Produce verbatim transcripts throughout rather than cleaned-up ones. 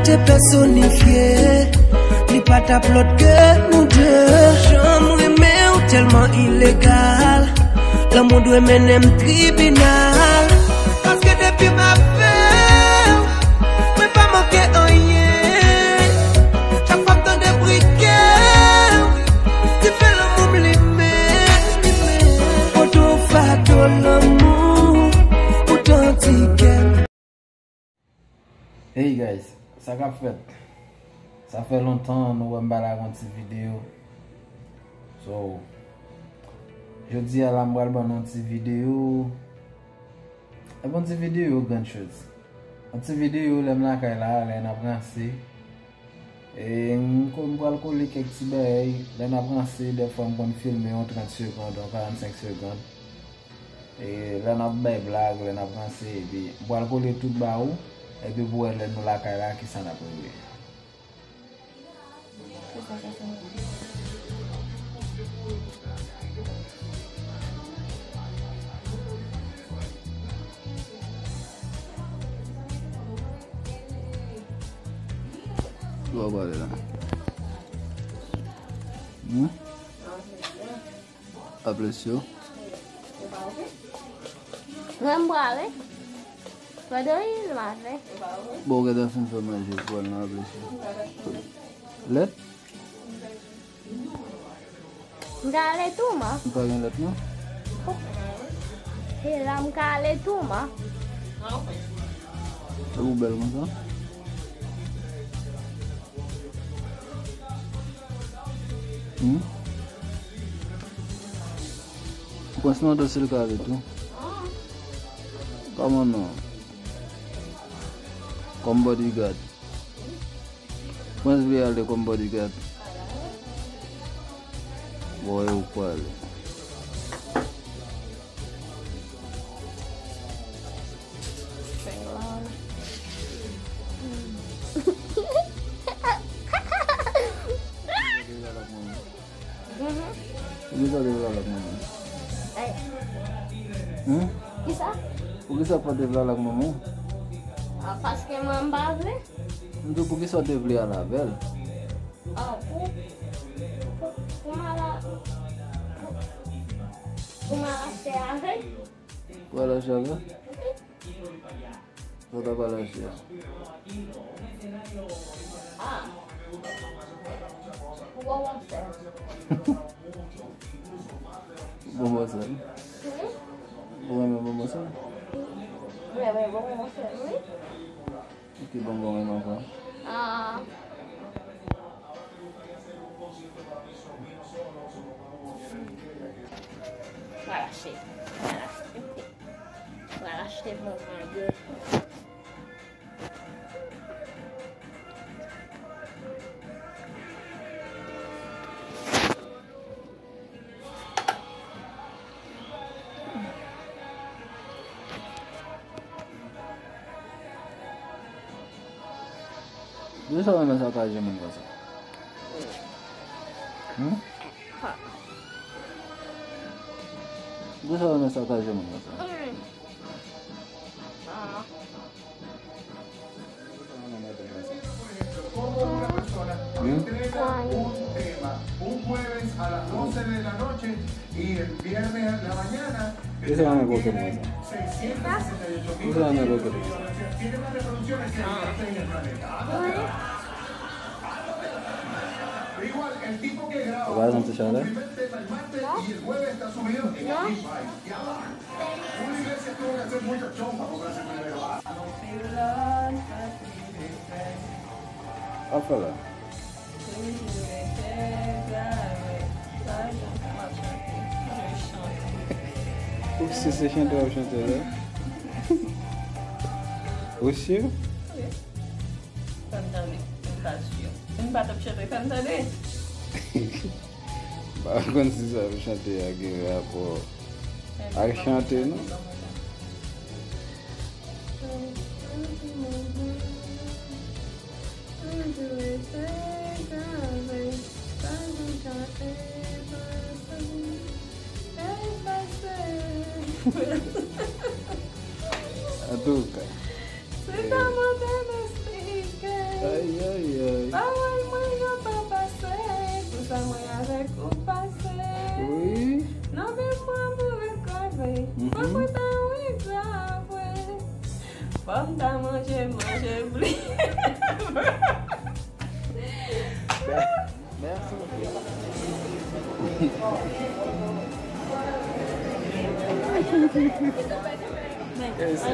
Se pèsonifye, li pa t ap lòt ke nou de. Jan m renmen w tèlman ilegal, lanmou dwe mennen m tribinal. Paske depi m avè w, mwen pa manke anyen. Chak fwa m tande bri kè w, dife lanmou m limen. Poto fato lanmou, poutan ti kè m. Hey guys, sa k ap fèt? Sa fè lontan nou wè m pa lage yon ti videyo. So, jodi a la m pral ban nou yon ti videyo. E bon ti videyo, grann choz. Yon ti videyo lè m lakay la, lè n ap ranse. E m ko- m pral kole kèk ti bagay. Lè n ap ranse, dèfwa m konn filme yon trant segonn, yon karannsenk segonn. E lè n ap bay blag, lè n ap ranse, epi m pral kole tout ba ou, epi pou wè lè nou lakay la, kisa n ap regle. Ki w ap pale la? Hmm? Apresye w. Mwen m prale. Frederic, maten. Bon, ou gentan fin fè manje pou al nan apresye. Lèt? M ka ale tou, man. Ou pa gen lèt non? E la m ka ale tou, man. E ou bèl konsa? Hmm? Ou pran siman dosye l kare tou. Kòman non? Kòm bodyguard. Prince vle ale kòm bodyguard. Bon, e ou k prale. Poukisa w te vle al ak manman? Hein? Kisa? Poukisa w pa te vle al ak manman? Ah, paske mwen m pa vle. M di w poukisa w te vle al avè l? Ah, pou, pou, pou m al a, pou, pou m al achte avè l. Pou al achte avè l? Sa w t ap al achte a? Ah. Pou bon monsè. Bon monsè. Ou renmen bon monsè? Mwen renmen bon monsè, wi. Ou ki bonbon renmen ankò? Ah. Pral achte. Pral achte. Pral achte bon manje. Poukisa w renmen sakaje moun konsa? Hmm? Poukisa w renmen sakaje moun konsa? Como una persona entrega un tema un jueves a las doce de la noche y el viernes en la mañana tiene más reproducciones que el arte en el planeta. Igual, el tipo que graba un primer tema el martes y el jueves está subido en Spotify. Ya va. Una iglesia tuvo que hacer mucho show para comprarse el primer grabar. Apa la? Ou si se chante w ap chante la? Ou si? Fè m tande, m pa si. M pa t ap chante, fè m tande. M pa konn si sa ap chante a gen rapò ak chante non. Antouka. Se kòman te esplike. Ay, ay, ay. Pawòl mwen yo pa pase, pou sa mwen avèk ou pase. Wi. Non, men mwen pou rekove. Mhm. Fòk mwen ta wi grave. Fò m ta manje, manje bliye. Mèsi. Ese.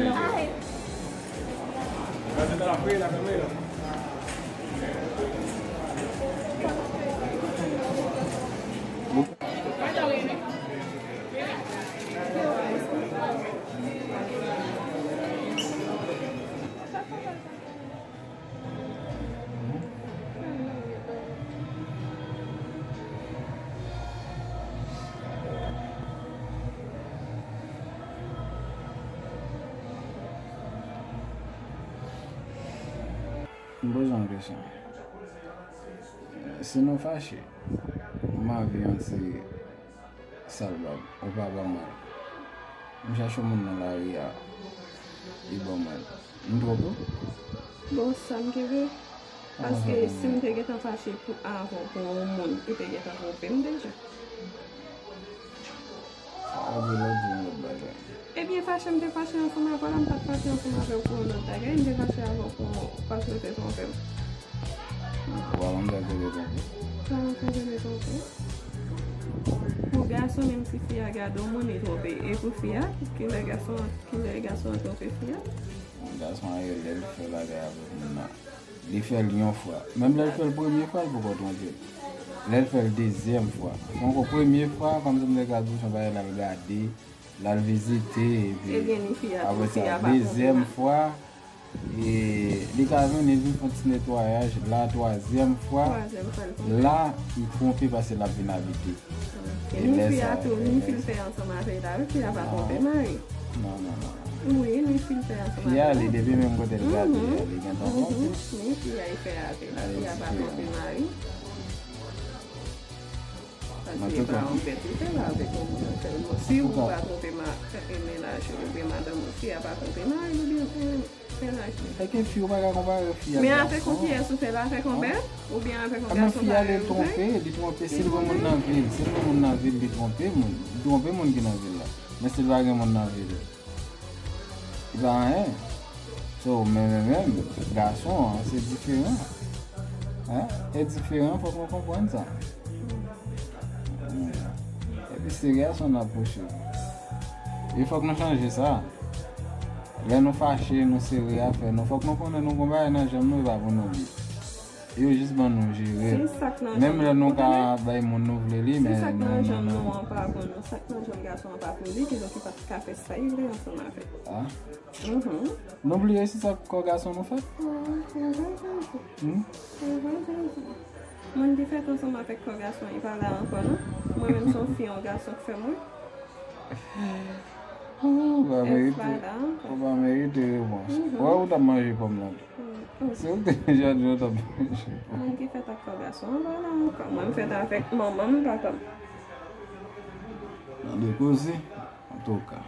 M poze yon kesyon. Si nou fache, m anvi yon ti sal bab, ou pa ban m mal. M chache yon moun nan lari a, li ban m mal. M twonpe w? Bon, sa m kenbe. Paske si m te gentan fache pou, avan pou yon moun, ou te gentan twonpe m deja. Sa vle di yon lòt bagay. Ebyen, fache m te fache ansanm avè w la, m pa t fache ansanm avè w pou yon lòt bagay, m te fache avè w pou, paske w te twonpe m. Ou pa konn sa k rele twonpe? Ou pa konn sa k rele twonpe? Pou gason, menm si fi a gade yon moun, li twonpe. E pou fi a, kilè gason, kilè gason an twonpe fi a? Gason an, lè l fè bagay avèk moun nan, li fè l yon fwa. Menm lè l fè l premye fwa, l poko twonpe l. Lè l fè l dezyèm fwa. Se ankò premye fwa, kòmsi m te ka di w, se yon bagay l al gade, l al vizite, epi apre sa, dezyèm fwa, e li ka vin, li vin fè yon ti netwayaj la, twazyèm fwa, la, li twonpe paske l ap vin abite. E ni fi a tou, ni fi l fè ansanm avè l la, wi, fi a pa twonpe mari. Non, non, non. Wi, ni fi l fè ansanm avè l la. Fi a, li depi menm kote l gade a, li gentan twonpe. Ni fi a, li fè avè l la, fi a pa twonpe mari. Paske e pa yon bèt li fè la avèk yon moun nan sèlman. Si ou pa twonpe ma-, e, mennaj ou oubyen madanm ou, fi a pa twonpe mari l oubyen, e, mennaj li. Èske fi, ou pa ka konpare fi ak gason? Men avèk yon kiyès ou fè l, avèk yon bèt oubyen avèk yon gason parèy ou fè? Fi a, li twonpe, li twonpe, si l gen moun nan vil, si l gen moun nan vil, li twonpe moun, li twonpe moun ki nan vil la. Men si l pa gen moun nan vil, li pa anyen. So, men, men, men, gason an, se diferan. Hein? E diferan, fòk nou konprann sa. Epi se gason n ap pwoche. E fòk nou chanje sa. Lè nou fache, nou sere afè nou. Fòk nou konnen nou gon bagay nan janm nou, e pa pou nou li. Yo jis ban nou jere l. Menm lè nou ka bay moun nou vle li, men nou, nou, nou. Si sa k nan janm nou an pa pou nou, sa k nan janm gason an pa pou li, kidonk li pa t ka fè sa li vle ansanm avè l. Ah. Mhm. Nou bliye si sa k kò gason nou fèt? Mhm, mhm, mhm. Moun ki fèt ansanm avèk kò gason, li pa la ankò, non. Mwen menm, se yon fi, yon gason k fè mwen. Ou pa merite, ou pa merite repons. Ou wè ou t ap manje pòm lan tou. Se ou k te deja di ou t ap manje pòm. Moun ki fèt ak kò gason an pa la ankò. Mwen, m fèt avèk manman m, papa m. Nan de koze, antouka.